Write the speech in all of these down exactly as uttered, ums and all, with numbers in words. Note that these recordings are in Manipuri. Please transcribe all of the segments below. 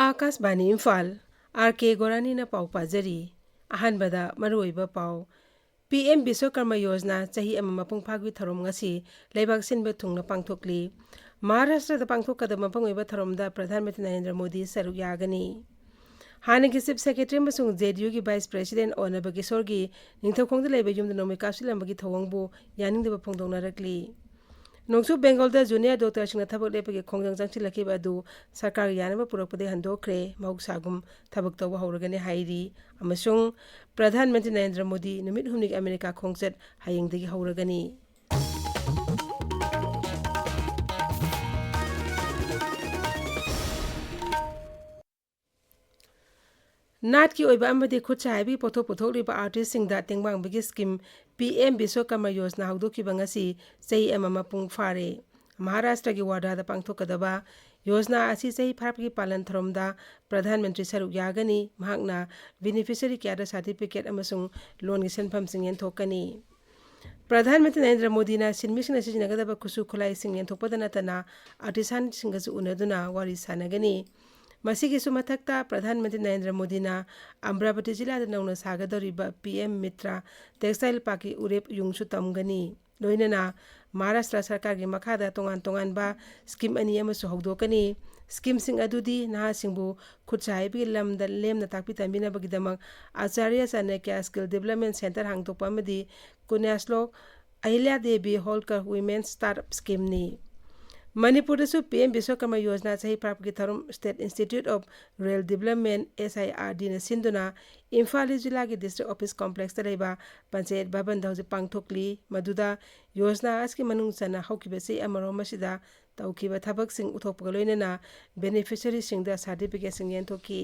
ꯑꯥꯀꯥꯁꯕꯥꯅꯤ ꯏꯝꯐꯥꯜ, ꯑꯥꯔ ꯀꯦ ꯒꯣꯔꯥꯅꯤꯅ ꯄꯥꯎ ꯄꯥꯖꯔꯤ꯫ ꯑꯍꯥꯟꯕꯗ ꯃꯔꯨꯑꯣꯏꯕ ꯄꯥꯎ꯫ ꯄꯤ ꯑꯦꯝ ꯕꯤꯁ꯭ꯋꯀꯔꯃ ꯌꯣꯖꯅꯥ ꯆꯍꯤ ꯑꯃ ꯃꯄꯨꯡ ꯐꯥꯕꯒꯤ ꯊꯧꯔꯝ ꯉꯁꯤ ꯂꯩꯕꯥꯛ ꯁꯤꯟꯕ ꯊꯨꯡꯅ ꯄꯥꯡꯊꯣꯛꯂꯤ꯫ ꯃꯍꯥꯔꯥꯁꯇ꯭ꯔꯗ ꯄꯥꯡꯊꯣꯛꯀꯗꯕ ꯃꯄꯨꯡ ꯑꯣꯏꯕ ꯊꯧꯔꯝꯗ ꯄ꯭ꯔꯙꯥꯟ ꯃꯟꯇ꯭ꯔꯤ ꯅꯔꯦꯟꯗ꯭ꯔ ꯃꯣꯗꯤ ꯁꯔꯨꯛ ꯌꯥꯒꯅꯤ꯫ ꯍꯥꯟꯅꯒꯤ ꯆꯤꯐ ꯁꯦꯀ꯭ꯔꯦꯇꯔꯤ ꯑꯃꯁꯨꯡ ꯖꯦ ꯗꯤ ꯌꯨꯒꯤ ꯚꯥꯏꯁ ꯄ꯭ꯔꯦꯁꯤꯗꯦꯟ ꯑꯣ ꯅꯕ ꯀꯤꯁꯣꯔꯒꯤ ꯅꯤꯡꯊꯧꯈꯣꯡꯗ ꯂꯩꯕ ꯌꯨꯝꯗ ꯅꯣꯡꯃꯩ ꯀꯥꯞꯁꯤꯜꯂꯝꯕꯒꯤ ꯊꯧꯑꯣꯡꯕꯨ ꯌꯥꯅꯤꯡꯗꯕ ꯐꯣꯡꯗꯣꯛꯅꯔꯛꯂꯤ꯫ ꯅꯣꯡꯆꯨꯞ ꯕꯦꯡꯒꯣꯜꯗ ꯖꯨꯅꯤꯌꯔ ꯗꯣꯛꯇꯔꯁꯤꯡꯅ ꯊꯕꯛ ꯂꯦꯞꯄꯒꯤ ꯈꯣꯡꯖꯪ ꯆꯪꯁꯤꯜꯂꯛꯈꯤꯕ ꯑꯗꯨ ꯁꯔꯀꯥꯔꯒꯤ ꯌꯥꯅꯕ ꯄꯨꯔꯛꯄꯗꯒꯤ ꯍꯟꯗꯣꯛꯈ꯭ꯔꯦ꯫ ꯃꯍꯧꯁꯥꯒꯨꯝ ꯊꯕꯛ ꯇꯧꯕ ꯍꯧꯔꯒꯅꯤ ꯍꯥꯏꯔꯤ꯫ ꯑꯃꯁꯨꯡ ꯄ꯭ꯔꯙꯥꯟ ꯃꯟꯇ꯭ꯔꯤ ꯅꯔꯦꯟꯗ꯭ꯔ ꯃꯣꯗꯤ ꯅꯨꯃꯤꯠ ꯍꯨꯝꯅꯤꯒꯤ ꯑꯃꯦꯔꯤꯀꯥ ꯈꯣꯡꯆꯠ ꯍꯌꯦꯡꯗꯒꯤ ꯍꯧꯔꯒꯅꯤ꯫ ꯅꯥꯠꯀꯤ ꯑꯣꯏꯕ ꯑꯃꯗꯤ ꯈꯨꯠꯁꯥ ꯍꯩꯕꯒꯤ ꯄꯣꯠꯊꯣꯛ ꯄꯨꯊꯣꯛꯂꯤꯕ ꯑꯥꯔꯇꯤꯁꯁꯤꯡꯗ ꯇꯦꯡꯕꯥꯡꯕꯒꯤ ꯁ꯭ꯀꯤꯝ ꯄꯤ ꯑꯦꯝ ꯕꯤꯁ꯭ꯋꯀꯔꯃ ꯌꯣꯖꯅꯥ ꯍꯧꯗꯣꯛꯈꯤꯕ ꯉꯁꯤ ꯆꯍꯤ ꯑꯃ ꯃꯄꯨꯡ ꯐꯥꯔꯦ꯫ ꯃꯍꯥꯔꯥꯁꯇ꯭ꯔꯒꯤ ꯋꯥꯔꯙꯥꯗ ꯄꯥꯡꯊꯣꯛꯀꯗꯕ ꯌꯣꯖꯅꯥ ꯑꯁꯤ ꯆꯍꯤ ꯐꯥꯔꯛꯄꯒꯤ ꯄꯥꯂꯟ ꯊꯧꯔꯝꯗ ꯄ꯭ꯔꯙꯥꯟ ꯃꯟꯇ꯭ꯔꯤ ꯁꯔꯨꯛ ꯌꯥꯒꯅꯤ꯫ ꯃꯍꯥꯛꯅ ꯕꯦꯅꯤꯐꯤꯁꯔꯤ ꯀꯌꯥꯗ ꯁꯥꯔꯇꯤꯐꯤꯀꯦꯠ ꯑꯃꯁꯨꯡ ꯂꯣꯟꯒꯤ ꯁꯦꯟꯐꯝꯁꯤꯡ ꯌꯦꯟꯊꯣꯛꯀꯅꯤ꯫ ꯄ꯭ꯔꯙꯥꯟ ꯃꯟꯇ꯭ꯔꯤ ꯅꯔꯦꯟꯗ꯭ꯔ ꯃꯣꯗꯤꯅ ꯁꯤꯟꯃꯤꯁꯤꯡꯅ ꯁꯤꯖꯤꯟꯅꯒꯗꯕ ꯈꯨꯠꯁꯨ ꯈꯨꯠꯂꯥꯏꯁꯤꯡ ꯌꯦꯟꯊꯣꯛꯄꯗ ꯅꯠꯇꯅ ꯑꯥꯔꯇꯤꯁꯥꯟꯁꯤꯡꯒꯁꯨ ꯎꯅꯗꯨꯅ ꯋꯥꯔꯤ ꯁꯥꯟꯅꯒꯅꯤ꯫ ꯃꯁꯤꯒꯤꯁꯨ ꯃꯊꯛꯇ ꯄ꯭ꯔꯙꯥꯟ ꯃꯟꯇ꯭ꯔꯤ ꯅꯔꯦꯟꯗ꯭ꯔ ꯃꯣꯗꯤꯅ ꯑꯝꯕ꯭ꯔꯥꯕꯇꯤ ꯖꯤꯂꯥꯗ ꯅꯧꯅ ꯁꯥꯒꯗꯧꯔꯤꯕ ꯄꯤ ꯑꯦꯝ ꯃꯤꯇ꯭ꯔ ꯇꯦꯛꯁꯇꯥꯏꯜ ꯄꯥꯔꯛꯀꯤ ꯎꯔꯦꯞ ꯌꯨꯡꯁꯨ ꯇꯝꯒꯅꯤ꯫ ꯂꯣꯏꯅꯅ ꯃꯍꯥꯔꯥꯁꯇ꯭ꯔ ꯁꯔꯀꯥꯔꯒꯤ ꯃꯈꯥꯗ ꯇꯣꯉꯥꯟ ꯇꯣꯉꯥꯟꯕ ꯁ꯭ꯀꯤꯝ ꯑꯅꯤ ꯑꯃꯁꯨ ꯍꯧꯗꯣꯛꯀꯅꯤ꯫ ꯁ꯭ꯀꯤꯝꯁꯤꯡ ꯑꯗꯨꯗꯤ ꯅꯍꯥꯁꯤꯡꯕꯨ ꯈꯨꯠꯁꯥ ꯍꯩꯕꯒꯤ ꯂꯝꯗ ꯂꯦꯝꯅ ꯇꯥꯛꯄꯤ ꯇꯝꯕꯤꯅꯕꯒꯤꯗꯃꯛ Acharya Chanakya skill development center ꯍꯥꯡꯗꯣꯛꯄ ꯑꯃꯗꯤ Punyashlok Ahilya Devi Holkar women start up ꯁ꯭ꯀꯤꯝꯅꯤ꯫ ꯃꯅꯤꯄꯨꯔꯗꯁꯨ ꯄꯤ ꯑꯦꯝ ꯕꯤꯁ꯭ꯋꯀꯔꯃ ꯌꯣꯖꯅꯥ ꯆꯍꯤ ꯐꯥꯔꯛꯄꯒꯤ ꯊꯧꯔꯝ state institute of rural development, S I R ꯗꯤꯅ ꯁꯤꯟꯗꯨꯅ ꯏꯝꯐꯥꯜ ꯏꯁ ꯖꯤꯂꯥꯒꯤ ꯗꯤꯁꯇ꯭ꯔꯤꯛ ꯑꯣꯐꯤꯁ ꯀꯣꯝꯄ꯭ꯂꯦꯛꯁꯇ ꯂꯩꯕ ꯄꯟꯆꯥꯌꯠ ꯚꯕꯟꯗ ꯍꯧꯖꯤꯛ ꯄꯥꯡꯊꯣꯛꯂꯤ꯫ ꯃꯗꯨꯗ ꯌꯣꯖꯅꯥ ꯑꯁꯤꯒꯤ ꯃꯅꯨꯡ ꯆꯟꯅ ꯍꯧꯈꯤꯕ ꯆꯍꯤ ꯑꯃꯔꯣꯝ ꯑꯁꯤꯗ ꯇꯧꯈꯤꯕ ꯊꯕꯛꯁꯤꯡ ꯎꯠꯊꯣꯛꯄꯒ ꯂꯣꯏꯅꯅ ꯕꯦꯅꯤꯐꯤꯁꯔꯤꯁꯤꯡꯗ ꯁꯥꯔꯇꯤꯐꯤꯀꯦꯠꯁꯤꯡ ꯌꯦꯟꯊꯣꯛꯈꯤ꯫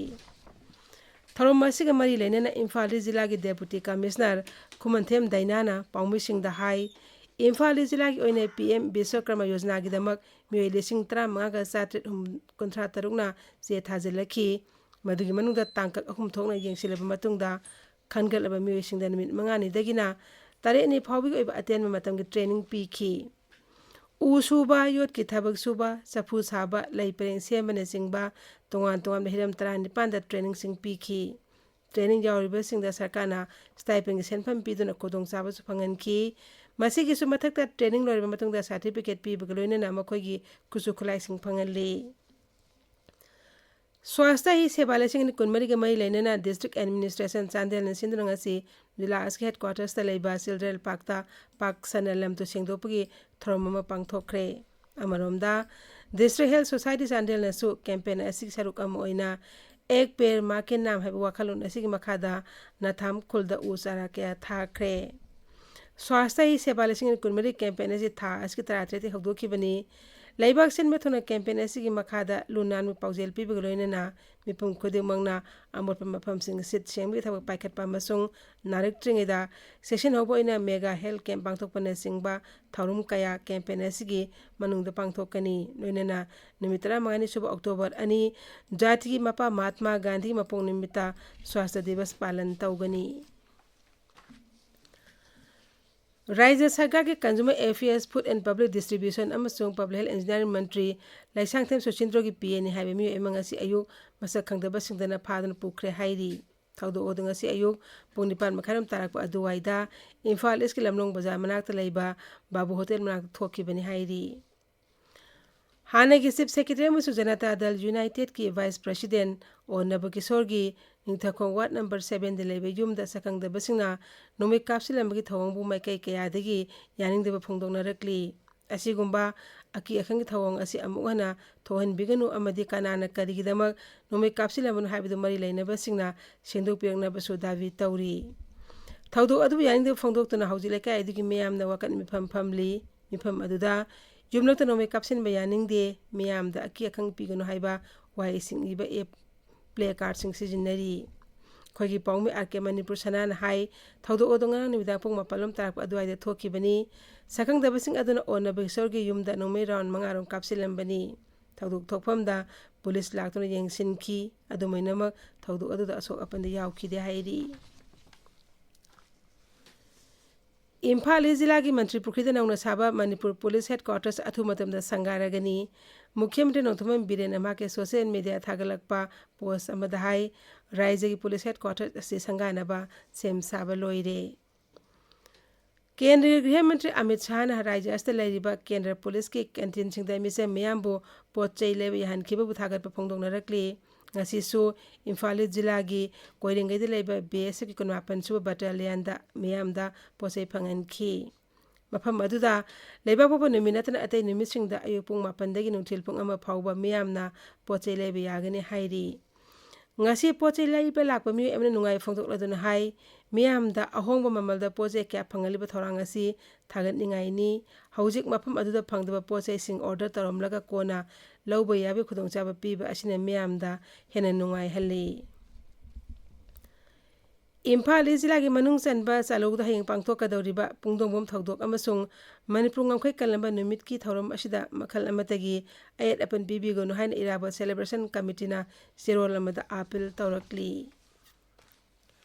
ꯊꯧꯔꯝ ꯑꯁꯤꯒ ꯃꯔꯤ ꯂꯩꯅꯅ ꯏꯝꯐꯥꯜ ꯏꯁ ꯖꯤꯂꯥꯒꯤ ꯗꯦꯄꯨꯇꯤ ꯀꯃꯤꯁꯅꯔ ꯈꯨꯃꯟꯊꯦꯝ ꯗꯥꯏꯅꯥꯅ ꯄꯥꯎꯃꯤꯁꯤꯡꯗ ꯍꯥꯏ, ꯏꯝꯐꯥꯜ ꯏꯁ ꯖꯤꯂꯥꯒꯤ ꯑꯣꯏꯅ ꯄꯤ ꯑꯦꯝ ꯕꯤꯁ꯭ꯋꯀꯔꯃ ꯌꯣꯖꯅꯥꯒꯤꯗꯃꯛ ꯃꯤꯑꯣꯏ ꯂꯤꯁꯤꯡ ꯇꯔꯥꯃꯉꯥꯒ ꯆꯥꯇ꯭ꯔꯦꯠ ꯀꯨꯟꯊ꯭ꯔꯥ ꯇꯔꯨꯛꯅ ꯆꯦ ꯊꯥꯖꯤꯜꯂꯛꯈꯤ꯫ ꯃꯗꯨꯒꯤ ꯃꯅꯨꯡꯗ ꯇꯥꯡꯀꯛ ꯑꯍꯨꯝ ꯊꯣꯛꯅ ꯌꯦꯡꯁꯤꯜꯂꯕ ꯃꯇꯨꯡꯗ ꯈꯟꯒꯠꯂꯕ ꯃꯤꯑꯣꯏꯁꯤꯡꯗ ꯅꯨꯃꯤꯠ ꯃꯉꯥꯅꯤꯗꯒꯤꯅ ꯇꯔꯦꯠꯅꯤ ꯐꯥꯎꯕꯒꯤ ꯑꯣꯏꯕ ꯑꯇꯦꯟꯕ ꯃꯇꯝꯒꯤ ꯇ꯭ꯔꯦꯅꯤꯡ ꯄꯤꯈꯤ꯫ ꯎ ꯁꯨꯕ, ꯌꯣꯠꯀꯤ ꯊꯕꯛ ꯁꯨꯕ, ꯆꯐꯨ ꯁꯥꯕ, ꯂꯩ ꯄꯔꯦꯡ ꯁꯦꯝꯕꯅꯆꯤꯡꯕ ꯇꯣꯉꯥꯟ ꯇꯣꯉꯥꯟꯕ ꯍꯤꯔꯝ ꯇꯔꯥꯅꯤꯄꯥꯟꯗ trainingꯁꯤꯡ ꯄꯤꯈꯤ꯫ Training ꯌꯥꯎꯔꯤꯕꯁꯤꯡꯗ ꯁꯔꯀꯥꯔꯅ stipendꯒꯤ ꯁꯦꯟꯐꯝ ꯄꯤꯗꯨꯅ ꯈꯨꯗꯣꯡꯆꯥꯕꯁꯨ ꯐꯪꯍꯟꯈꯤ꯫ ꯃꯁꯤꯒꯤꯁꯨ ꯃꯊꯛꯇ, training ꯂꯣꯏꯔꯕ ꯃꯇꯨꯡꯗ certificate ꯄꯤꯕꯒ ꯂꯣꯏꯅꯅ ꯃꯈꯣꯏꯒꯤ ꯈꯨꯠꯁꯨ ꯈꯨꯠꯂꯥꯏꯁꯤꯡ ꯐꯪꯍꯜꯂꯤ꯫ ꯁ꯭ꯋꯥꯁꯊ ꯍꯤ ꯁꯦꯕꯥ ꯂꯤꯁꯤꯡ ꯑꯅꯤ ꯀꯨꯟꯃꯔꯤꯒ ꯃꯔꯤ ꯂꯩꯅꯅ district administration ꯆꯥꯟꯗꯦꯜꯅ ꯁꯤꯟꯗꯨꯅ ꯉꯁꯤ ꯖꯤꯂꯥ ꯑꯁꯤꯒꯤ headquartersꯇ ꯂꯩꯕ children parkꯇ park ꯁꯟꯅ ꯂꯝ ꯇꯨ ꯁꯦꯡꯗꯣꯛꯄꯒꯤ ꯊꯧꯔꯝ ꯑꯃ ꯄꯥꯡꯊꯣꯛꯈ꯭ꯔꯦ꯫ ꯑꯃꯔꯣꯝꯗ, District Health Society ꯆꯥꯟꯗꯦꯜꯅꯁꯨ campaign ꯑꯁꯤꯒꯤ ꯁꯔꯨꯛ ꯑꯃ ꯑꯣꯏꯅ "ꯑꯦꯛ ꯄꯦꯔ ꯃꯥ ꯀꯦ ꯅꯥꯝ" ꯍꯥꯏꯕ ꯋꯥꯈꯜꯂꯣꯟ ꯑꯁꯤꯒꯤ ꯃꯈꯥꯗ ꯅꯊꯥꯝ ꯈꯨꯜꯗ ꯎ ꯆꯥꯔꯥ ꯀꯌꯥ ꯊꯥꯈ꯭ꯔꯦ꯫ ꯁ꯭ꯋꯥꯁꯊ ꯍꯤ ꯁꯦꯕꯥ ꯂꯤꯁꯤꯡ ꯑꯅꯤ ꯀꯨꯟꯃꯔꯤ campaign ꯑꯁꯤ ꯊꯥ ꯑꯁꯤꯒꯤ ꯇꯔꯥꯇꯔꯦꯠꯇꯒꯤ ꯍꯧꯗꯣꯛꯈꯤꯕꯅꯤ꯫ ꯂꯩꯕꯥꯛ ꯁꯤꯟꯕ ꯊꯨꯡꯅ campaign ꯑꯁꯤꯒꯤ ꯃꯈꯥꯗ ꯂꯨ ꯅꯥꯟꯕ ꯄꯥꯎꯖꯦꯜ ꯄꯤꯕꯒ ꯂꯣꯏꯅꯅ ꯃꯤꯄꯨꯝ ꯈꯨꯗꯤꯡꯃꯛꯅ ꯑꯃꯣꯠꯄ ꯃꯐꯝꯁꯤꯡ ꯁꯤꯠ ꯁꯦꯡꯕꯒꯤ ꯊꯕꯛ ꯄꯥꯏꯈꯠꯄ ꯑꯃꯁꯨꯡ ꯅꯥꯔꯛꯇ꯭ꯔꯤꯉꯩꯗ ꯆꯦꯛꯁꯤꯟꯍꯧꯕ ꯑꯣꯏꯅ mega health camp ꯄꯥꯡꯊꯣꯛꯄꯅꯆꯤꯡꯕ ꯊꯧꯔꯝ ꯀꯌꯥ campaign ꯑꯁꯤꯒꯤ ꯃꯅꯨꯡꯗ ꯄꯥꯡꯊꯣꯛꯀꯅꯤ꯫ ꯂꯣꯏꯅꯅ ꯅꯨꯃꯤꯠ ꯇꯔꯥꯃꯉꯥꯅꯤ ꯁꯨꯕ October ꯑꯅꯤ, ꯖꯥꯇꯤꯒꯤ ꯃꯄꯥ ꯃꯍꯥꯠꯃꯥ ꯒꯥꯟꯙꯤꯒꯤ ꯃꯄꯣꯛ ꯅꯨꯃꯤꯠꯇ ꯁ꯭ꯋꯥꯁꯊ ꯗꯤꯕꯁ ꯄꯥꯂꯟ ꯇꯧꯒꯅꯤ꯫ ꯔꯥꯖ꯭ꯌ ꯁꯔꯀꯥꯔꯒꯤ Consumer Affairs, Food and Public Distribution ꯑꯃꯁꯨꯡ Public Health Engineering ꯃꯟꯇ꯭ꯔꯤ ꯂꯩꯁꯥꯡꯊꯦꯝ ꯁꯨꯆꯤꯟꯗ꯭ꯔꯣꯒꯤ ꯄꯤꯑꯦꯅꯤ ꯍꯥꯏꯕ ꯃꯤꯑꯣꯏ ꯑꯃ ꯉꯁꯤ ꯑꯌꯨꯛ ꯃꯁꯛ ꯈꯪꯗꯕꯁꯤꯡꯗꯅ ꯐꯥꯗꯨꯅ ꯄꯨꯈ꯭ꯔꯦ ꯍꯥꯏꯔꯤ꯫ ꯊꯧꯗꯣꯛ ꯑꯗꯨ ꯉꯁꯤ ꯑꯌꯨꯛ ꯄꯨꯡ ꯅꯤꯄꯥꯟ ꯃꯈꯥꯏꯔꯣꯝ ꯇꯥꯔꯛꯄ ꯑꯗꯨꯋꯥꯏꯗ ꯏꯝꯐꯥꯜ ꯏꯁꯀꯤ ꯂꯝꯂꯣꯡ ꯕꯖꯥꯔ ꯃꯅꯥꯛꯇ ꯂꯩꯕ ꯕꯥꯕꯨ ꯍꯣꯇꯦꯜ ꯃꯅꯥꯛꯇ ꯊꯣꯛꯈꯤꯕꯅꯤ ꯍꯥꯏꯔꯤ꯫ ꯍꯥꯟꯅꯒꯤ Chief Secretary ꯑꯃꯁꯨꯡ ꯖꯅꯇꯥ ꯗꯜ ꯌꯨꯅꯥꯏꯇꯦꯗꯀꯤ Vice President ꯑꯣ ꯅꯕꯀꯤꯁꯣꯔꯒꯤ ꯅꯤꯡꯊꯧꯈꯣꯡ Ward number sevenꯗ ꯂꯩꯕ ꯌꯨꯝꯗ ꯁꯛꯈꯪꯗꯕꯁꯤꯡꯅ ꯅꯣꯡꯃꯩ ꯀꯥꯞꯁꯤꯜꯂꯝꯕꯒꯤ ꯊꯧꯑꯣꯡꯕꯨ ꯃꯥꯏꯀꯩ ꯀꯌꯥꯗꯒꯤ ꯌꯥꯅꯤꯡꯗꯕ ꯐꯣꯡꯗꯣꯛꯅꯔꯛꯂꯤ꯫ ꯑꯁꯤꯒꯨꯝꯕ ꯑꯀꯤ ꯑꯈꯪꯒꯤ ꯊꯧꯑꯣꯡ ꯑꯁꯤ ꯑꯃꯨꯛ ꯍꯟꯅ ꯊꯣꯛꯍꯟꯕꯤꯒꯅꯨ ꯑꯃꯗꯤ ꯀꯅꯥꯅ ꯀꯔꯤꯒꯤꯗꯃꯛ ꯅꯣꯡꯃꯩ ꯀꯥꯞꯁꯤꯜꯂꯝꯕꯅꯣ ꯍꯥꯏꯕꯗꯨ ꯃꯔꯤ ꯂꯩꯅꯕꯁꯤꯡꯅ ꯁꯦꯡꯗꯣꯛꯄꯤꯔꯛꯅꯕꯁꯨ ꯗꯥꯕꯤ ꯇꯧꯔꯤ꯫ ꯊꯧꯗꯣꯛ ꯑꯗꯨꯕꯨ ꯌꯥꯅꯤꯡꯗꯕ ꯐꯣꯡꯗꯣꯛꯇꯨꯅ ꯍꯧꯖꯤꯛ ꯂꯩꯀꯥꯏ ꯑꯗꯨꯒꯤ ꯃꯤꯌꯥꯝꯅ ꯋꯥꯀꯠ ꯃꯤꯐꯝ ꯐꯝꯂꯤ꯫ ꯃꯤꯐꯝ ꯑꯗꯨꯗ ꯌꯨꯝꯂꯛꯇ ꯅꯣꯡꯃꯩ ꯀꯥꯞꯁꯤꯟꯕ ꯌꯥꯅꯤꯡꯗꯦ, ꯃꯤꯌꯥꯝꯗ ꯑꯀꯤ ꯑꯈꯪ ꯄꯤꯒꯅꯨ ꯍꯥꯏꯕ ꯋꯥꯍꯩꯁꯤꯡ ꯏꯕ ꯑꯦꯞ placardꯁꯤꯡ ꯁꯤꯖꯤꯟꯅꯔꯤ꯫ ꯑꯩꯈꯣꯏꯒꯤ ꯄꯥꯎꯃꯤ ꯑꯥꯔ ꯀꯦ ꯃꯅꯤꯄꯨꯔ ꯁꯅꯥꯅ ꯍꯥꯏ, ꯊꯧꯗꯣꯛ ꯑꯗꯨ ꯉꯔꯥꯡ ꯅꯨꯃꯤꯗꯥꯡ ꯄꯨꯡ ꯃꯥꯄꯜ ꯂꯣꯝ ꯇꯥꯔꯛꯄ ꯑꯗꯨꯋꯥꯏꯗ ꯊꯣꯛꯈꯤꯕꯅꯤ꯫ ꯁꯛꯈꯪꯗꯕꯁꯤꯡ ꯑꯗꯨꯅ ꯑꯣ ꯅꯕꯀꯤꯁꯣꯔꯒꯤ ꯌꯨꯝꯗ ꯅꯣꯡꯃꯩ round ꯃꯉꯥꯔꯣꯝ ꯀꯥꯞꯁꯤꯜꯂꯝꯕꯅꯤ꯫ ꯊꯧꯗꯣꯛ ꯊꯣꯛꯐꯝꯗ ꯄꯨꯂꯤꯁ ꯂꯥꯛꯇꯨꯅ ꯌꯦꯡꯁꯤꯟꯈꯤ꯫ ꯑꯗꯨꯝ ꯑꯣꯏꯅꯃꯛ, ꯊꯧꯗꯣꯛ ꯑꯗꯨꯗ ꯑꯁꯣꯛ ꯑꯄꯟꯗꯤ ꯌꯥꯎꯈꯤꯗꯦ ꯍꯥꯏꯔꯤ꯫ ꯏꯝꯐꯥꯜ ꯏꯁ ꯖꯤꯂꯥꯒꯤ ꯃꯟꯇ꯭ꯔꯤ ꯄꯨꯈ꯭ꯔꯤꯗ ꯅꯧꯅ ꯁꯥꯕ ꯃꯅꯤꯄꯨꯔ ꯄꯨꯂꯤꯁ ꯍꯦꯗꯀ꯭ꯋꯥꯇꯔꯁ ꯑꯊꯨꯕ ꯃꯇꯝꯗ ꯁꯪꯒꯥꯔꯒꯅꯤ꯫ ꯃꯨꯈ꯭ꯌ ꯃꯟꯇ꯭ꯔꯤ ꯅꯣꯡꯊꯣꯝꯕꯝ ꯕꯤꯔꯦꯟꯅ ꯃꯍꯥꯛꯀꯤ ꯁꯣꯁꯤꯌꯦꯜ ꯃꯤꯗꯤꯌꯥ ꯊꯥꯒꯠꯂꯛꯄ ꯄꯣꯁ ꯑꯃꯗ ꯍꯥꯏ, ꯔꯥꯏꯖ꯭ꯌꯒꯤ ꯄꯨꯂꯤꯁ ꯍꯦꯗꯀ꯭ꯋꯥꯇꯔꯁ ꯑꯁꯤ ꯁꯪꯒꯥꯅꯕ ꯁꯦꯝ ꯁꯥꯕ ꯂꯣꯏꯔꯦ꯫ ꯀꯦꯟꯗ꯭ꯔꯒꯤ ꯒ꯭ꯔꯤꯍ ꯃꯟꯇ꯭ꯔꯤ ꯑꯃꯤꯠ ꯁꯥꯍꯅ ꯔꯥꯏꯖ꯭ꯌ ꯑꯁꯤꯗ ꯂꯩꯔꯤꯕ ꯀꯦꯟꯗ꯭ꯔ ꯄꯨꯂꯤꯁꯀꯤ ꯀꯦꯟꯇꯤꯟꯁꯤꯡꯗ ꯃꯤꯆꯝ ꯃꯤꯌꯥꯝꯕꯨ ꯄꯣꯠ ꯆꯩ ꯂꯩꯕ ꯌꯥꯍꯟꯈꯤꯕꯕꯨ ꯊꯥꯒꯠꯄ ꯐꯣꯡꯗꯣꯛꯅꯔꯛꯂꯤ꯫ ꯉꯁꯤꯁꯨ ꯏꯝꯐꯥꯜ ꯏꯁ ꯖꯤꯂꯥꯒꯤ ꯀꯣꯏꯔꯦꯡꯒꯩꯗ ꯂꯩꯕ ꯕꯤ ꯑꯦꯁ ꯑꯦꯐꯀꯤ ꯀꯨꯟꯃꯥꯄꯟ ꯁꯨꯕ ꯕꯠꯇꯥꯂꯤꯌꯟꯗ ꯃꯤꯌꯥꯝꯗ ꯄꯣꯠ ꯆꯩ ꯐꯪꯍꯟꯈꯤ꯫ ꯃꯐꯝ ꯑꯗꯨꯗ ꯂꯩꯕꯥꯛꯄꯣꯛꯄ ꯅꯨꯃꯤꯠ ꯅꯠꯇꯅ ꯑꯇꯩ ꯅꯨꯃꯤꯠꯁꯤꯡꯗ ꯑꯌꯨꯛ ꯄꯨꯡ ꯃꯥꯄꯟꯗꯒꯤ ꯅꯨꯡꯊꯤꯜ ꯄꯨꯡ ꯑꯃ ꯐꯥꯎꯕ ꯃꯤꯌꯥꯝꯅ ꯄꯣꯠ ꯆꯩ ꯂꯩꯕ ꯌꯥꯒꯅꯤ ꯍꯥꯏꯔꯤ꯫ ꯉꯁꯤ ꯄꯣꯠ ꯆꯩ ꯂꯩꯕ ꯂꯥꯛꯄ ꯃꯤꯑꯣꯏ ꯑꯃꯅ ꯅꯨꯡꯉꯥꯏꯕ ꯐꯣꯡꯗꯣꯛꯂꯗꯨꯅ ꯍꯥꯏ, ꯃꯤꯌꯥꯝꯗ ꯑꯍꯣꯡꯕ ꯃꯃꯜꯗ ꯄꯣꯠ ꯆꯩ ꯀꯌꯥ ꯐꯪꯍꯜꯂꯤꯕ ꯊꯧꯔꯥꯡ ꯑꯁꯤ ꯊꯥꯒꯠꯅꯤꯡꯉꯥꯏꯅꯤ꯫ ꯍꯧꯖꯤꯛ ꯃꯐꯝ ꯑꯗꯨꯗ ꯐꯪꯗꯕ ꯄꯣꯠ ꯆꯩꯁꯤꯡ ꯑꯣꯔꯗꯔ ꯇꯧꯔꯝꯂꯒ ꯀꯣꯟꯅ ꯂꯧꯕ ꯌꯥꯕꯒꯤ ꯈꯨꯗꯣꯡꯆꯥꯕ ꯄꯤꯕ ꯑꯁꯤꯅ ꯃꯤꯌꯥꯝꯗ ꯍꯦꯟꯅ ꯅꯨꯡꯉꯥꯏꯍꯜꯂꯤ꯫ ꯏꯝꯐꯥꯜ ꯏꯁ ꯖꯤꯂꯥꯒꯤ ꯃꯅꯨꯡ ꯆꯟꯕ ꯆꯥꯂꯧꯗ ꯍꯌꯦꯡ ꯄꯥꯡꯊꯣꯛꯀꯗꯧꯔꯤꯕ ꯄꯨꯡꯗꯣꯡꯕꯝ ꯊꯧꯗꯣꯛ ꯑꯃꯁꯨꯡ ꯃꯅꯤꯄꯨꯔ ꯉꯝꯈꯩ ꯀꯜꯂꯝꯕ ꯅꯨꯃꯤꯠꯀꯤ ꯊꯧꯔꯝ ꯑꯁꯤꯗ ꯃꯈꯜ ꯑꯃꯠꯇꯒꯤ ꯑꯌꯦꯠ ꯑꯄꯟ ꯄꯤꯕꯤꯒꯅꯨ ꯍꯥꯏꯅ ꯏꯔꯥꯕꯣꯠ ꯁꯦꯂꯦꯕ꯭ꯔꯦꯁꯟ ꯀꯃꯤꯇꯤꯅ ꯆꯦꯔꯣꯜ ꯑꯃꯗ ꯑꯥꯄꯤꯜ ꯇꯧꯔꯛꯂꯤ꯫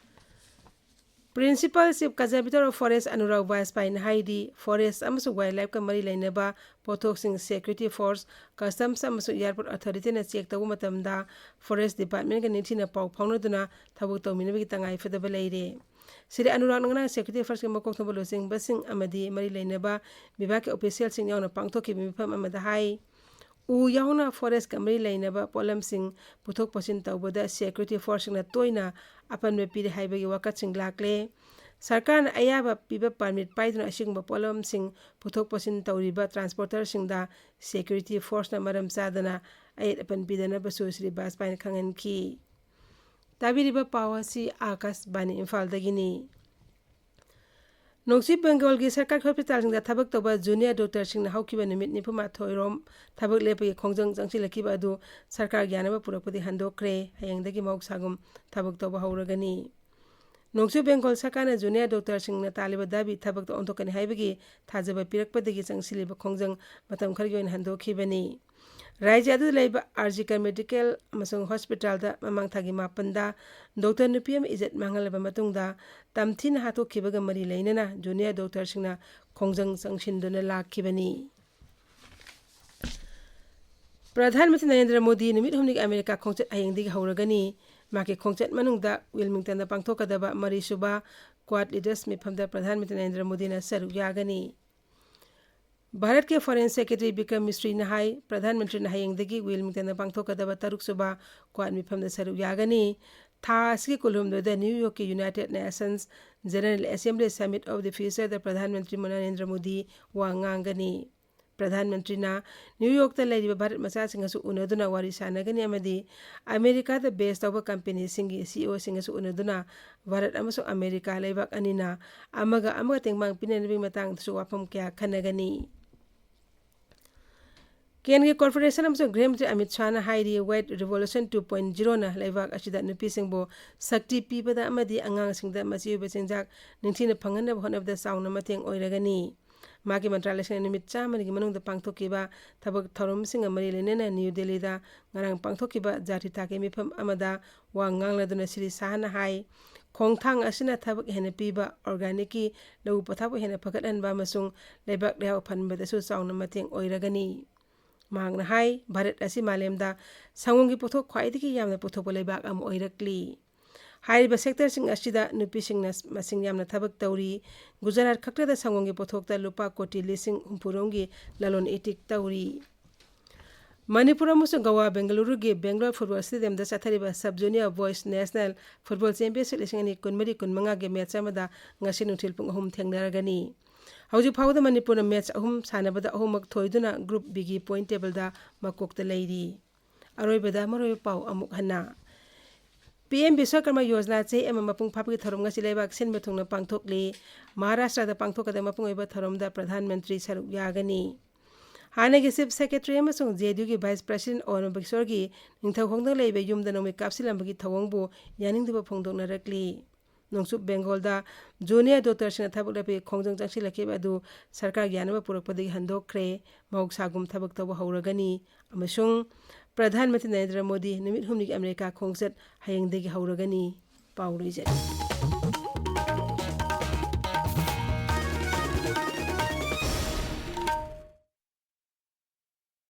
Principal Chief Conservator of Forest Anurag ꯕꯥꯖꯄꯥꯏꯅ ꯍꯥꯏꯔꯤ, ꯐꯣꯔꯦꯁ ꯑꯃꯁꯨꯡ ꯋꯥꯏꯜ ꯂꯥꯏꯐꯀ ꯃꯔꯤ ꯂꯩꯅꯕ ꯄꯣꯠꯊꯣꯛꯁꯤꯡ ꯁꯦꯀ꯭ꯌꯨꯔꯤꯇꯤ ꯐꯣꯔꯁ, ꯀꯁꯇꯝꯁ ꯑꯃꯁꯨꯡ ꯑꯦꯌꯥꯔꯄꯣꯔꯠ ꯑꯣꯊꯣꯔꯤꯇꯤꯅ ꯆꯦꯛ ꯇꯧꯕ ꯃꯇꯝꯗ ꯐꯣꯔꯦꯁ ꯗꯤꯄꯥꯔꯠꯃꯦꯟꯒ ꯅꯤꯡꯊꯤꯅ ꯄꯥꯎ ꯐꯥꯎꯅꯗꯨꯅ ꯊꯕꯛ ꯇꯧꯃꯤꯟꯅꯕꯒꯤ ꯇꯉꯥꯏ ꯐꯗꯕ ꯂꯩꯔꯦ꯫ ꯁ꯭ꯔꯤ ꯑꯅꯨꯔꯥꯒꯅ ꯉꯔꯥꯡ ꯁꯦꯀ꯭ꯌꯨꯔꯤꯇꯤ ꯐꯣꯔꯁꯀꯤ ꯃꯀꯣꯛ ꯊꯣꯡꯕ ꯂꯨꯆꯤꯡꯕꯁꯤꯡ ꯑꯃꯗꯤ ꯃꯔꯤ ꯂꯩꯅꯕ ꯕꯤꯚꯥꯒꯀꯤ ꯑꯣꯐꯤꯁꯤꯌꯦꯜꯁꯤꯡ ꯌꯥꯎꯅ ꯄꯥꯡꯊꯣꯛꯈꯤꯕ ꯃꯤꯐꯝ ꯑꯃꯗ ꯍꯥꯏ, ꯎ ꯌꯥꯎꯅ ꯐꯣꯔꯦꯁꯀ ꯃꯔꯤ ꯂꯩꯅꯕ ꯄꯣꯠꯂꯝꯁꯤꯡ ꯄꯨꯊꯣꯛ ꯄꯨꯁꯤꯟ ꯇꯧꯕꯗ ꯁꯦꯀ꯭ꯌꯨꯔꯤꯇꯤ ꯐꯣꯔꯁꯁꯤꯡꯅ ꯇꯣꯏꯅ ꯑꯄꯟꯕ ꯄꯤꯔꯤ ꯍꯥꯏꯕꯒꯤ ꯋꯥꯀꯠꯁꯤꯡ ꯂꯥꯛꯂꯦ꯫ ꯁꯔꯀꯥꯔꯅ ꯑꯌꯥꯕ ꯄꯤꯕ ꯄꯔꯃꯤꯠ ꯄꯥꯏꯗꯨꯅ ꯑꯁꯤꯒꯨꯝꯕ ꯄꯣꯠꯂꯝꯁꯤꯡ ꯄꯨꯊꯣꯛ ꯄꯨꯁꯤꯟ ꯇꯧꯔꯤꯕ ꯇ꯭ꯔꯥꯟꯁꯄꯣꯔꯇꯔꯁꯤꯡꯗ ꯁꯦꯀ꯭ꯌꯨꯔꯤꯇꯤ ꯐꯣꯔꯁꯅ ꯃꯔꯝ ꯆꯥꯗꯅ ꯑꯌꯦꯠ ꯑꯄꯟ ꯄꯤꯗꯅꯕꯁꯨ ꯁ꯭ꯔꯤ ꯕꯥꯖꯄꯥꯏꯅ ꯈꯪꯍꯟꯈꯤ꯫ ꯇꯥꯕꯤꯔꯤꯕ ꯄꯥꯎ ꯑꯁꯤ ꯑꯥꯀꯥꯁꯕꯥꯅꯤ ꯏꯝꯐꯥꯜꯗꯒꯤꯅꯤ꯫ ꯅꯣꯡꯆꯨꯞ ꯕꯦꯡꯒꯣꯜꯒꯤ ꯁꯔꯀꯥꯔꯒꯤ ꯍꯣꯁꯄꯤꯇꯥꯜꯁꯤꯡꯗ ꯊꯕꯛ ꯇꯧꯕ ꯖꯨꯅꯤꯌꯔ ꯗꯣꯛꯇꯔꯁꯤꯡꯅ ꯍꯧꯈꯤꯕ ꯅꯨꯃꯤꯠ ꯅꯤꯐꯨ ꯃꯥꯊꯣꯏ ꯔꯣꯝ ꯊꯕꯛ ꯂꯦꯞꯄꯒꯤ ꯈꯣꯡꯖꯪ ꯆꯪꯁꯤꯜꯂꯛꯈꯤꯕ ꯑꯗꯨ ꯁꯔꯀꯥꯔꯒꯤ ꯌꯥꯅꯕ ꯄꯨꯔꯛꯄꯗꯤ ꯍꯟꯗꯣꯛꯈ꯭ꯔꯦ꯫ ꯍꯌꯦꯡꯗꯒꯤ ꯃꯍꯧꯁꯥꯒꯨꯝ ꯊꯕꯛ ꯇꯧꯕ ꯍꯧꯔꯒꯅꯤ꯫ ꯅꯣꯡꯆꯨꯞ ꯕꯦꯡꯒꯣꯜ ꯁꯔꯀꯥꯔꯅ ꯖꯨꯅꯤꯌꯔ ꯗꯣꯛꯇꯔꯁꯤꯡꯅ ꯇꯥꯜꯂꯤꯕ ꯗꯥꯕꯤ ꯊꯕꯛꯇ ꯑꯣꯟꯊꯣꯛꯀꯅꯤ ꯍꯥꯏꯕꯒꯤ ꯊꯥꯖꯕ ꯄꯤꯔꯛꯄꯗꯒꯤ ꯆꯪꯁꯤꯜꯂꯤꯕ ꯈꯣꯡꯖꯪ ꯃꯇꯝ ꯈꯔꯒꯤ ꯑꯣꯏꯅ ꯍꯟꯗꯣꯛꯈꯤꯕꯅꯤ꯫ ꯔꯥꯖ꯭ꯌ ꯑꯗꯨꯗ ꯂꯩꯕ ꯑꯥꯔ ꯖꯤ ꯀꯔ ꯃꯦꯗꯤꯀꯦꯜ ꯑꯃꯁꯨꯡ ꯍꯣꯁꯄꯤꯇꯥꯜꯗ ꯃꯃꯥꯡ ꯊꯥꯒꯤ ꯃꯥꯄꯟꯗ ꯗꯣꯛꯇꯔ ꯅꯨꯄꯤ ꯑꯃ ꯏꯖꯠ ꯃꯥꯡꯍꯜꯂꯕ ꯃꯇꯨꯡꯗ ꯇꯝꯊꯤꯅ ꯍꯥꯠꯇꯣꯛꯈꯤꯕꯒ ꯃꯔꯤ ꯂꯩꯅꯅ ꯖꯨꯅꯤꯌꯔ ꯗꯣꯛꯇꯔꯁꯤꯡꯅ ꯈꯣꯡꯖꯪ ꯆꯪꯁꯤꯟꯗꯨꯅ ꯂꯥꯛꯈꯤꯕꯅꯤ꯫ ꯄ꯭ꯔꯙꯥꯟ ꯃꯟꯇ꯭ꯔꯤ ꯅꯔꯦꯟꯗ꯭ꯔ ꯃꯣꯗꯤ ꯅꯨꯃꯤꯠ ꯍꯨꯝꯅꯤꯒꯤ ꯑꯃꯦꯔꯤꯀꯥ ꯈꯣꯡꯆꯠ ꯍꯌꯦꯡꯗꯒꯤ ꯍꯧꯔꯒꯅꯤ꯫ ꯃꯍꯥꯛꯀꯤ ꯈꯣꯡꯆꯠ ꯃꯅꯨꯡꯗ ꯋꯤꯂꯤꯡꯇꯟꯗ ꯄꯥꯡꯊꯣꯛꯀꯗꯕ ꯃꯔꯤꯁꯨꯕ ꯀ꯭ꯋꯥꯗ ꯂꯤꯗꯔꯁ ꯃꯤꯐꯝꯗ ꯄ꯭ꯔꯙꯥꯟ ꯃꯟꯇ꯭ꯔꯤ ꯅꯔꯦꯟꯗ꯭ꯔ ꯃꯣꯗꯤꯅ ꯁꯔꯨꯛ ꯌꯥꯒꯅꯤ꯫ ꯚꯥꯔꯠꯀꯤ ꯐꯣꯔꯦꯟ ꯁꯦꯀ꯭ꯔꯦꯇꯔꯤ ꯕꯤꯀ꯭ꯔꯝ ꯃꯤꯁ꯭ꯔꯤꯅ ꯍꯥꯏ, ꯄ꯭ꯔꯙꯥꯟ ꯃꯟꯇ꯭ꯔꯤꯅ ꯍꯌꯦꯡꯗꯒꯤ ꯋꯤꯂꯤꯡꯇꯟꯗ ꯄꯥꯡꯊꯣꯛꯀꯗꯕ ꯇꯔꯨꯛꯁꯨꯕ ꯀ꯭ꯋꯥꯗ ꯃꯤꯐꯝꯗ ꯁꯔꯨꯛ ꯌꯥꯒꯅꯤ꯫ ꯊꯥ ꯑꯁꯤꯒꯤ ꯀꯨꯟꯍꯨꯝꯗꯣꯏꯗ ꯅ꯭ꯌꯨ ꯌꯣꯔꯛꯀꯤ United Nations General Assembly Summit of the Future ꯗ ꯄ꯭ꯔꯙꯥꯟ ꯃꯟꯇ꯭ꯔꯤ ꯅꯔꯦꯟꯗ꯭ꯔ ꯃꯣꯗꯤ ꯋꯥ ꯉꯥꯡꯒꯅꯤ꯫ ꯄ꯭ꯔꯙꯥꯟ ꯃꯟꯇ꯭ꯔꯤꯅ ꯅ꯭ꯌꯨ ꯌꯣꯔꯛꯇ ꯂꯩꯔꯤꯕ ꯚꯥꯔꯠ ꯃꯆꯥꯁꯤꯡꯒꯁꯨ ꯎꯅꯗꯨꯅ ꯋꯥꯔꯤ ꯁꯥꯟꯅꯒꯅꯤ ꯑꯃꯗꯤ ꯑꯃꯦꯔꯤꯀꯥꯗ ꯕꯦꯁ ꯇꯧꯕ ꯀꯝꯄꯦꯅꯤꯁꯤꯡꯒꯤ ꯁꯤ ꯏ ꯑꯣꯁꯤꯡꯒꯁꯨ ꯎꯅꯗꯨꯅ ꯚꯥꯔꯠ ꯑꯃꯁꯨꯡ ꯑꯃꯦꯔꯤꯀꯥ ꯂꯩꯕꯥꯛ ꯑꯅꯤꯅ ꯑꯃꯒ ꯑꯃꯒ ꯇꯦꯡꯕꯥꯡ ꯄꯤꯅꯅꯕꯒꯤ ꯃꯇꯥꯡꯗꯁꯨ ꯋꯥꯐꯝ ꯀꯌꯥ ꯈꯟꯅꯒꯅꯤ꯫ ꯀꯦꯟꯒꯤ ꯀꯣꯔꯄꯣꯔꯦꯁꯟ ꯑꯃꯁꯨꯡ ꯒ꯭ꯔꯍ ꯃꯟꯇ꯭ꯔꯤ ꯑꯃꯤꯠ ꯁꯥꯍꯅ ꯍꯥꯏꯔꯤ, White Revolution two point zero ꯅ ꯂꯩꯕꯥꯛ ꯑꯁꯤꯗ ꯅꯨꯄꯤꯁꯤꯡꯕꯨ ꯁꯛꯇꯤ ꯄꯤꯕꯗ ꯑꯃꯗꯤ ꯑꯉꯥꯡꯁꯤꯡꯗ ꯃꯆꯤ ꯑꯣꯏꯕ ꯆꯤꯟꯖꯥꯛ ꯅꯤꯡꯊꯤꯅ ꯐꯪꯍꯟꯅꯕ ꯍꯣꯠꯅꯕꯗ ꯆꯥꯎꯅ ꯃꯇꯦꯡ ꯑꯣꯏꯔꯒꯅꯤ꯫ ꯃꯍꯥꯛꯀꯤ ꯃꯟꯇ꯭ꯔꯥꯂꯌꯁꯤꯡꯅ ꯅꯨꯃꯤꯠ ꯆꯥꯝꯃꯅꯤꯒꯤ ꯃꯅꯨꯡꯗ ꯄꯥꯡꯊꯣꯛꯈꯤꯕ ꯊꯕꯛ ꯊꯧꯔꯝꯁꯤꯡꯒ ꯃꯔꯤ ꯂꯩꯅꯅ ꯅ꯭ꯌꯨ ꯗꯦꯜꯂꯤꯗ ꯉꯔꯥꯡ ꯄꯥꯡꯊꯣꯛꯈꯤꯕ ꯖꯥꯇꯤ ꯊꯥꯛꯀꯤ ꯃꯤꯐꯝ ꯑꯃꯗ ꯋꯥ ꯉꯥꯡꯂꯗꯨꯅ ꯁ꯭ꯔꯤ ꯁꯥꯍꯅ ꯍꯥꯏ, ꯈꯣꯡꯊꯥꯡ ꯑꯁꯤꯅ ꯊꯕꯛ ꯍꯦꯟꯅ ꯄꯤꯕ, ꯑꯣꯔꯒꯥꯅꯤꯛꯀꯤ ꯂꯧꯎ ꯄꯊꯥꯞꯄꯨ ꯍꯦꯟꯅ ꯐꯒꯠꯍꯟꯕ ꯑꯃꯁꯨꯡ ꯂꯩꯕꯥꯛ ꯂꯩꯍꯥꯎ ꯐꯍꯟꯕꯗꯁꯨ ꯆꯥꯎꯅ ꯃꯇꯦꯡ ꯑꯣꯏꯔꯒꯅꯤ꯫ ꯃꯍꯥꯛꯅ ꯍꯥꯏ, ꯚꯥꯔꯠ ꯑꯁꯤ ꯃꯥꯂꯦꯝꯗ ꯁꯪꯒꯣꯝꯒꯤ ꯄꯣꯠꯊꯣꯛ ꯈ꯭ꯋꯥꯏꯗꯒꯤ ꯌꯥꯝꯅ ꯄꯨꯊꯣꯛꯄ ꯂꯩꯕꯥꯛ ꯑꯃ ꯑꯣꯏꯔꯛꯂꯤ꯫ ꯍꯥꯏꯔꯤꯕ ꯁꯦꯛꯇꯔꯁꯤꯡ ꯑꯁꯤꯗ ꯅꯨꯄꯤꯁꯤꯡꯅ ꯃꯁꯤꯡ ꯌꯥꯝꯅ ꯊꯕꯛ ꯇꯧꯔꯤ꯫ ꯒꯨꯖꯔꯥꯠ ꯈꯛꯇꯗ ꯁꯪꯒꯣꯝꯒꯤ ꯄꯣꯠꯊꯣꯛꯇ ꯂꯨꯄꯥ ꯀꯣꯇꯤ ꯂꯤꯁꯤꯡ ꯍꯨꯝꯐꯨꯔꯣꯝꯒꯤ ꯂꯂꯣꯟ ꯏꯇꯤꯛ ꯇꯧꯔꯤ꯫ ꯃꯅꯤꯄꯨꯔ ꯑꯃꯁꯨꯡ ꯒꯋꯥ ꯕꯦꯡꯒꯂꯨꯔꯨꯒꯤ ꯕꯦꯡꯒꯂꯣꯔ ꯐꯨꯠꯕꯣꯜ ꯁ꯭ꯇꯦꯗꯤꯌꯝꯗ ꯆꯠꯊꯔꯤꯕ Sub Junior Boys National Football Championship ꯂꯤꯁꯤꯡ ꯑꯅꯤ ꯀꯨꯟꯃꯔꯤ ꯀꯨꯟꯃꯉꯥꯒꯤ ꯃꯦꯠꯆ ꯑꯃꯗ ꯉꯁꯤ ꯅꯨꯡꯊꯤꯜ ꯄꯨꯡ ꯑꯍꯨꯝ ꯊꯦꯡꯅꯔꯒꯅꯤ꯫ ꯍꯧꯖꯤꯛ ꯐꯥꯎꯕꯗ ꯃꯅꯤꯄꯨꯔꯅ ꯃꯦꯠꯆ ꯑꯍꯨꯝ ꯁꯥꯟꯅꯕꯗ ꯑꯍꯨꯝꯃꯛ ꯊꯣꯏꯗꯨꯅ ꯒ꯭ꯔꯨꯞ ꯕꯤꯒꯤ ꯄꯣꯏꯟꯠ ꯇꯦꯕꯜꯗ ꯃꯀꯣꯛꯇ ꯂꯩꯔꯤ꯫ ꯑꯔꯣꯏꯕꯗ ꯃꯔꯨꯑꯣꯏꯕ ꯄꯥꯎ ꯑꯃꯨꯛ ꯍꯟꯅ꯫ ꯄꯤ ꯑꯦꯝ ꯕꯤꯁ꯭ꯋꯀꯔꯃ ꯌꯣꯖꯅꯥ ꯆꯍꯤ ꯑꯃ ꯃꯄꯨꯡ ꯐꯥꯕꯒꯤ ꯊꯧꯔꯝ ꯉꯁꯤ ꯂꯩꯕꯥꯛ ꯁꯤꯟꯕ ꯊꯨꯡꯅ ꯄꯥꯡꯊꯣꯛꯂꯤ꯫ ꯃꯍꯥꯔꯥꯁꯇ꯭ꯔꯗ ꯄꯥꯡꯊꯣꯛꯀꯗꯕ ꯃꯄꯨꯡ ꯑꯣꯏꯕ ꯊꯧꯔꯝꯗ ꯄ꯭ꯔꯙꯥꯟ ꯃꯟꯇ꯭ꯔꯤ ꯁꯔꯨꯛ ꯌꯥꯒꯅꯤ꯫ ꯍꯥꯟꯅꯒꯤ ꯆꯤꯐ ꯁꯦꯀ꯭ꯔꯦꯇꯔꯤ ꯑꯃꯁꯨꯡ ꯖꯦ ꯑꯦꯟ ꯌꯨꯒꯤ ꯚꯥꯏꯁ ꯄ꯭ꯔꯦꯁꯤꯗꯦꯟꯠ ꯑꯣꯅ ꯕꯤꯁ꯭ꯋꯔꯒꯤ ꯅꯤꯡꯊꯧ ꯈꯣꯡꯗ ꯂꯩꯕ ꯌꯨꯝꯗ ꯅꯣꯡꯃꯩ ꯀꯥꯞꯁꯤꯜꯂꯝꯕꯒꯤ ꯊꯧꯑꯣꯡꯕꯨ ꯌꯥꯅꯤꯡꯗꯕ ꯐꯣꯡꯗꯣꯛꯅꯔꯛꯂꯤ꯫ ꯅꯣꯡꯆꯨꯞ ꯕꯦꯡꯒꯣꯜꯗ ꯖꯨꯅꯤꯌꯔ ꯗꯣꯛꯇꯔꯁꯤꯡꯅ ꯊꯕꯛ ꯂꯦꯞꯄꯒꯤ ꯈꯣꯡꯖꯪ ꯆꯪꯁꯤꯜꯂꯛꯈꯤꯕ ꯑꯗꯨ ꯁꯔꯀꯥꯔꯒꯤ ꯌꯥꯅꯕ ꯄꯨꯔꯛꯄꯗꯒꯤ ꯍꯟꯗꯣꯛꯈ꯭ꯔꯦ꯫ ꯃꯍꯧꯁꯥꯒꯨꯝ ꯊꯕꯛ ꯇꯧꯕ ꯍꯧꯔꯒꯅꯤ ꯑꯃꯁꯨꯡ ꯄ꯭ꯔꯙꯥꯟ ꯃꯟꯇ꯭ꯔꯤ ꯅꯔꯦꯟꯗ꯭ꯔ ꯃꯣꯗꯤ ꯅꯨꯃꯤꯠ ꯍꯨꯝꯅꯤꯒꯤ ꯑꯃꯦꯔꯤꯀꯥ ꯈꯣꯡꯆꯠ ꯍꯌꯦꯡꯗꯒꯤ ꯍꯧꯔꯒꯅꯤ꯫ ꯄꯥꯎ ꯂꯣꯏꯖꯔꯦ꯫